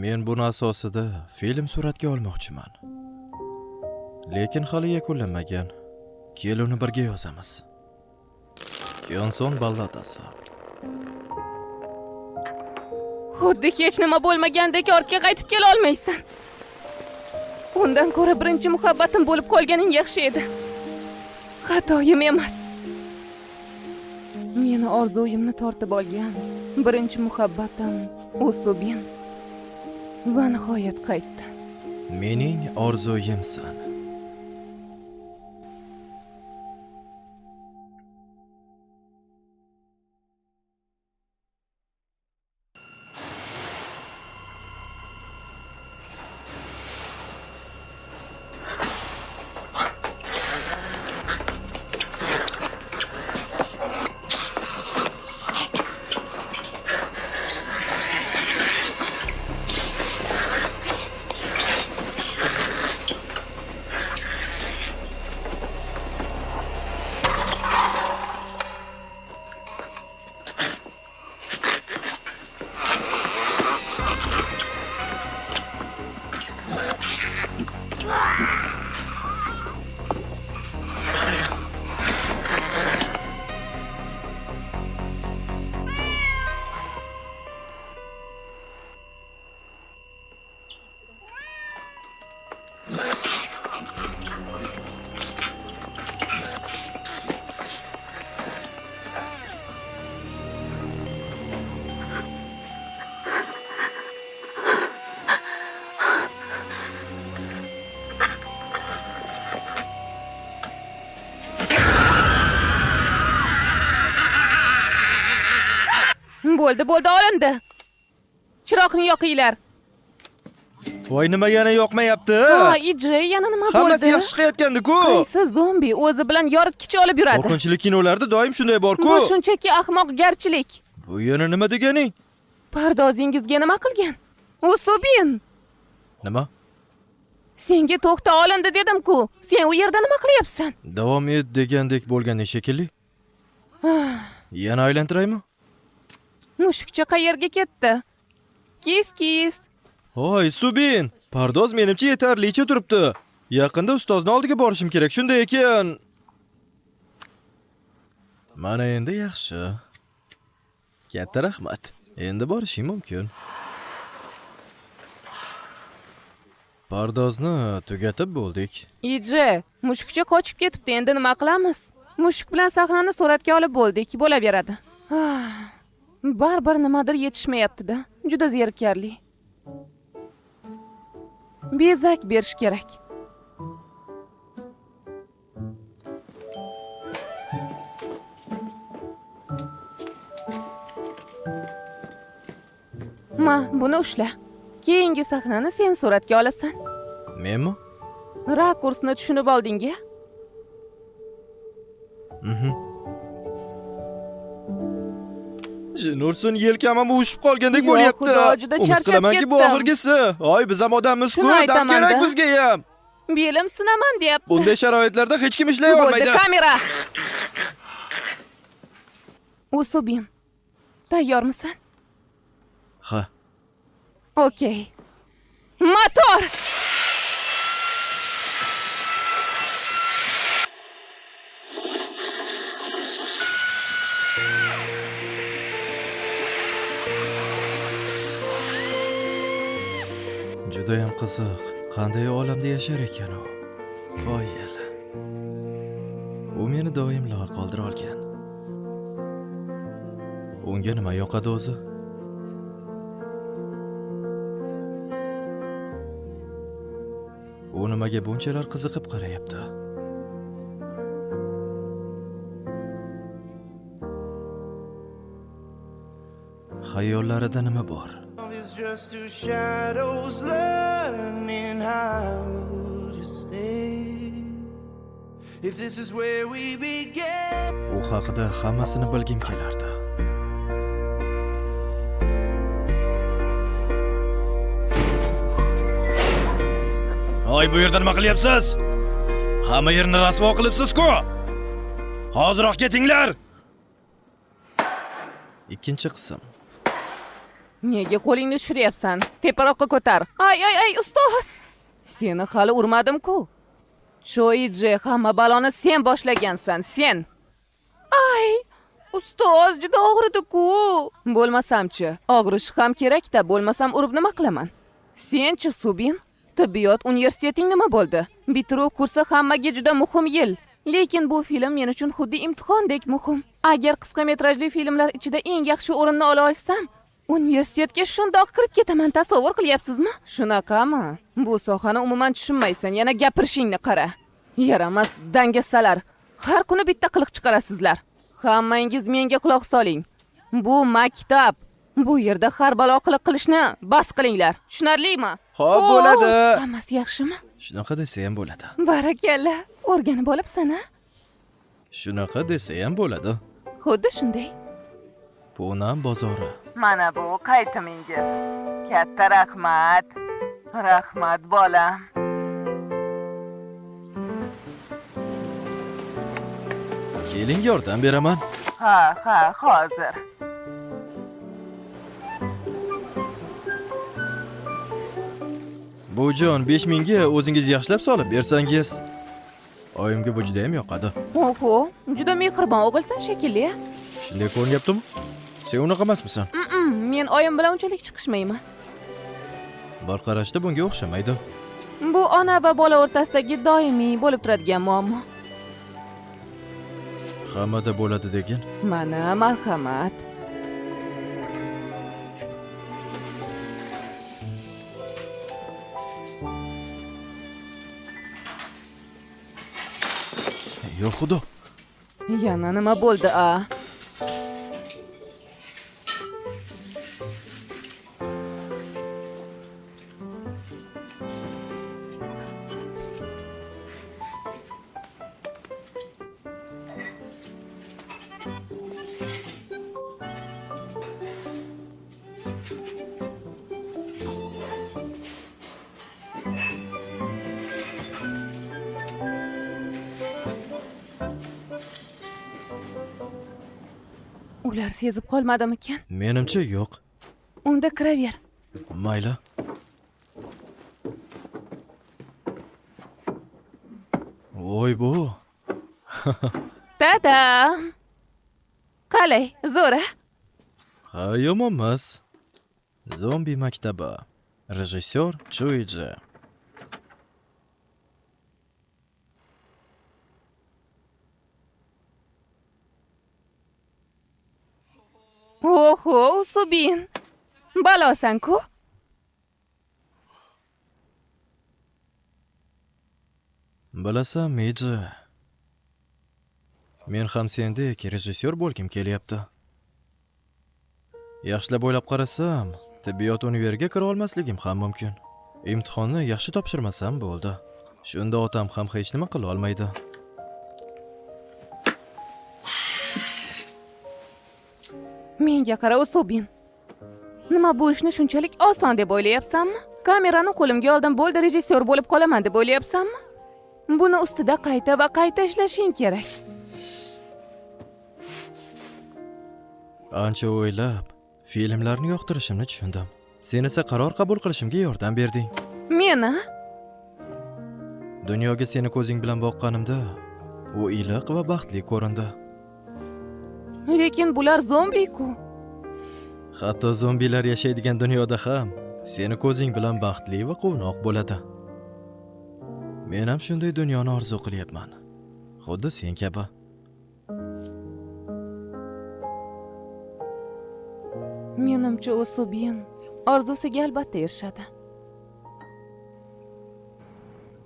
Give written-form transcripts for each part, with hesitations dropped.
Men buni asosida film suratga olmoqchiman. Lekin hali yakunlanmagan. Kel, uni birga yozamiz. Kyonson balladasi. Xuddi hech nima bo'lmagandek ortga qaytib kela olmaysan. Undan ko'ra birinchi muhabbatim bo'lib qolganing yaxshi edi. Xatoyim emas. Meni orzuyimni tortib olgan birinchi muhabbatim Usubin va nihoyat qaytdi. Mening orzuyimsan. Bo'ldi, bo'ldi, olindi. Chiroqni yoqinglar. Voy, nima yana yoqmayapti? Ha, Ijay, yana nima bo'ldi? Hammasi yaxshi chiqayotgandi-ku. Qaysi zombi o'zi bilan yoritgich olib yuradi? Qo'rqinchli kinolarda doim shunday bor-ku. Bu shunchaki ahmoqgarchilik. Bu yana nima deganing? Pardozingizga nima qilgan? Usubin. Nima? Senga to'xta olindi dedim-ku. Sen u yerda nima qilyapsan? Davom et degandek bo'lgandek shekilli. Yana aylantiraymi? Mushukcha qayerga ketdi? Kis, kis. Voy, Subin, pardoz menimcha yetarlicha turibdi. Yaqinda ustozni oldiga borishim kerak. Shunday ekan. Mana endi yaxshi. Katta rahmat. Endi borishim mumkin. Pardozni tugatib bo'ldik. Ije, mushukcha qochib ketibdi. Endi nima qilamiz? Mushuk bilan sahnani suratga olib bo'ldik. Bo'laveradi. Baribir nimadir yetishmayapti-da. Juda zerikarli. Bezak berish kerak. Ma, buni ushla. Keyingi sahnani sen suratga olasan. Menmi? Rakursni tushunib olding-a? Nursin, yelkam ham ushib qolgandek Yo, bo'lyapti. Xudo, juda Umid charchab qilamanki, bu ketdim. oxirgisi. Oy, biz ham odammiz-ku, Shuni dam aytaman-da. kerak bizga ham. Belim sinaman deyapti. Bunday sharoitlarda hech kim ishlay Bo'ldi, olmaydi. kamera. Usubin, tayyormisan? Ha. Okey. Motor! Judayam qiziq. Qanday olamda yashar ekan u? Qoyil. U meni doim lol qoldira olgan. Unga nima yoqadi o'zi? U nimaga bunchalar qiziqib qarayapti? Xayollarida nima bor? It's just two shadows learning how to stay. If this is where we began. U haqida hammasini bilgim kelardi. Oy, bu yerda nima qilyapsiz? Hamma yerni rasvo qilibsiz-ku. Hoziroq ketinglar. Ikkinchi qism. Nega qo'lingni tushiryapsan? Teparoqqa ko'tar. Ay, ay, ay, ustoz! Seni hali urmadim-ku. Choije, hamma baloni sen boshlagansan, sen. Ay, ustoz, juda og'ridi-ku. Bo'lmasamchi, og'rishi ham kerak-da, bo'lmasam urib nima qilaman? Senchi, Subin, tibbiyot universiteting nima bo'ldi? Bitiruv kursi hammaga juda muhim yil. Lekin bu film men uchun xuddi imtihondek muhim. Agar qisqa metrajli filmlar ichida eng yaxshi o'rinni ola olsam, universitetga shundoq kirib ketaman, tasavvur qilyapsizmi? Shunaqami? Bu sohani umuman tushunmaysan, yana gapirishingni qara. Yaramas dangasalar. Har kuni bitta qiliq chiqarasizlar. Hammangiz menga quloq soling. Bu maktab. Bu yerda har balo qiliq qilishni bas qilinglar. Tushunarlimi? Xo'p, bo'ladi. Hammasi yaxshimi? Shunaqa desa ham bo'ladi. Barakalla, o'rganib olibsan-a? Shunaqa desa ham bo'ladi. Xuddi shunday. Punam bozori. Mana bu qaytimingiz. Katta rahmat. Rahmat bolam. Keling, yordam beraman. Ha, ha, hozir. Bujon, 5000 ga o'zingiz yaxshilab solib bersangiz. Oyimga bu juda ham yoqadi. Oho, juda mehribon o'g'ilsan shekilli. Shunday ko'rinyaptimi? Sen unaqa emasmisan? Men oyim bilan unchalik chiqishmayman. Bir qarashda bunga o'xshamaydi. Bu ona va bola o'rtasidagi doimiy bo'lib turadigan muammo. Hammada bo'ladi degin. Mana, marhamat. Yo'q xudo. Yana nima bo'ldi, a? Ular sezib qolmadimikan? Menimcha yo'q. Unda kiraver. Mayli. Voy bu. Tada. Qalay, zo'r-a? Ha, yomon emas. Zombi maktabi. Rejissor Chuiji. Oho, Subin. Balosan-ku. Bilasan, Meji. Men ham sendek rejissyor bo'lgim kelyapti. Yaxshilab o'ylab qarasam, tibbiyot universitetiga kira olmasligim ham mumkin. Imtihonni yaxshi topshirmasam bo'ldi. Shunda otam ham hech nima qila olmaydi. Menga qara, Usubin. Nima bu ishni shunchalik oson deb o'ylayapsanmi? Kamerani qo'limga oldim, bo'ldi, rejissyor bo'lib qolaman deb o'ylayapsanmi? Buni ustida qayta va qayta ishlashing kerak. Ancha o'ylab, filmlarni yoqtirishimni tushundim. Sen esa qaror qabul qilishimga yordam berding. Meni? Dunyoga seni ko'zing bilan boqqanimda, u iliq va baxtli ko'rindi. Lekin bular zombi-ku. Hatto zombilar yashaydigan dunyoda ham seni ko'zing bilan baxtli va quvnoq bo'ladi. Men ham shunday dunyoni orzu qilyapman. Xuddi sen kabi. Menimcha, Usubin orzusiga albatta erishadi.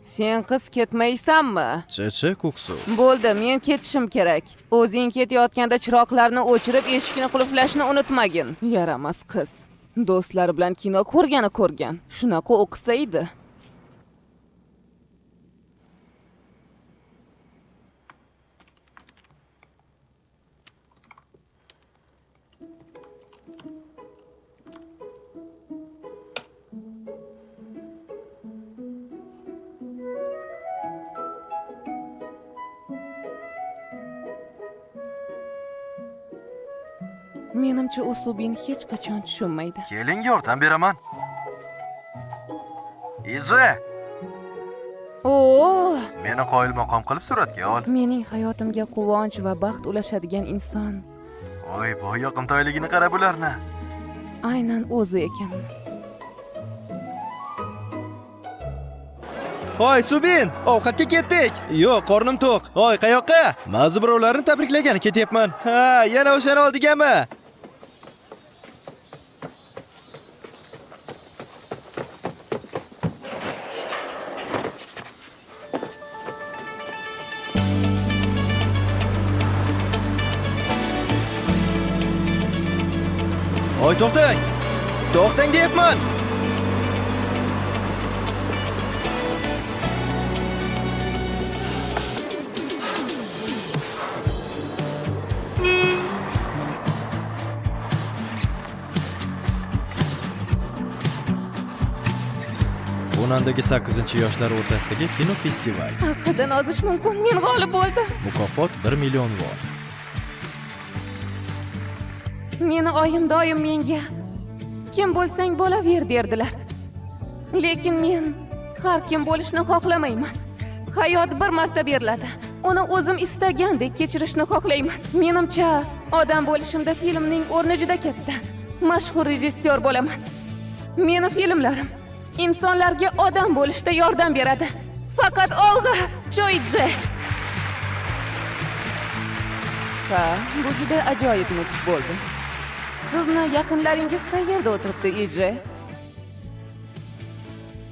Sen qiz ketmaysanmi? Cheche Kuksu. Bo'ldi, men ketishim kerak. O'zing ketayotganda chiroqlarni o'chirib, eshikni qulflashni unutmagin. Yaramas qiz. Do'stlari bilan kino ko'rgani ko'rgan. Shunaqa o'qisa edi. Menimcha, u Subin hech qachon tushunmaydi. Keling, yordam beraman. Ije, O, meni qoyil maqom qilib suratga ol. Mening hayotimga quvonch va baxt ulashadigan inson Voy, bu yoqimtoyligini qara bularni. aynan o'zi ekan. Hoy Subin, ovqatga ketdik. Yo'q, qornim to'q. Hoy, qayoqqa? Ba'zi birovlarni tabriklagani ketyapman. Ha, yana o'shani oldigami? Hoy, to'xtang. To'xtang deyapman. Unandagi 8-yoshlar o'rtasidagi kino festival. Haqqidan ozish mumkin. Men g'olib bo'ldim. Mukofot 1 million won. Meni oyim doim menga kim bo'lsang bo'laver derdilar. Lekin men har kim bo'lishni xohlamayman. Hayot bir marta beriladi. Uni o'zim istagandek kechirishni xohlayman. Menimcha, odam bo'lishimda filmning o'rni juda katta. Mashhur rejissyor bo'laman. Meni filmlarim insonlarga odam bo'lishda yordam beradi. Faqat olg'a, Choyje. Ha, bu juda ajoyib nutq bo'ldi. Sizni yaqinlaringiz qayerda o'tiribdi, Ije?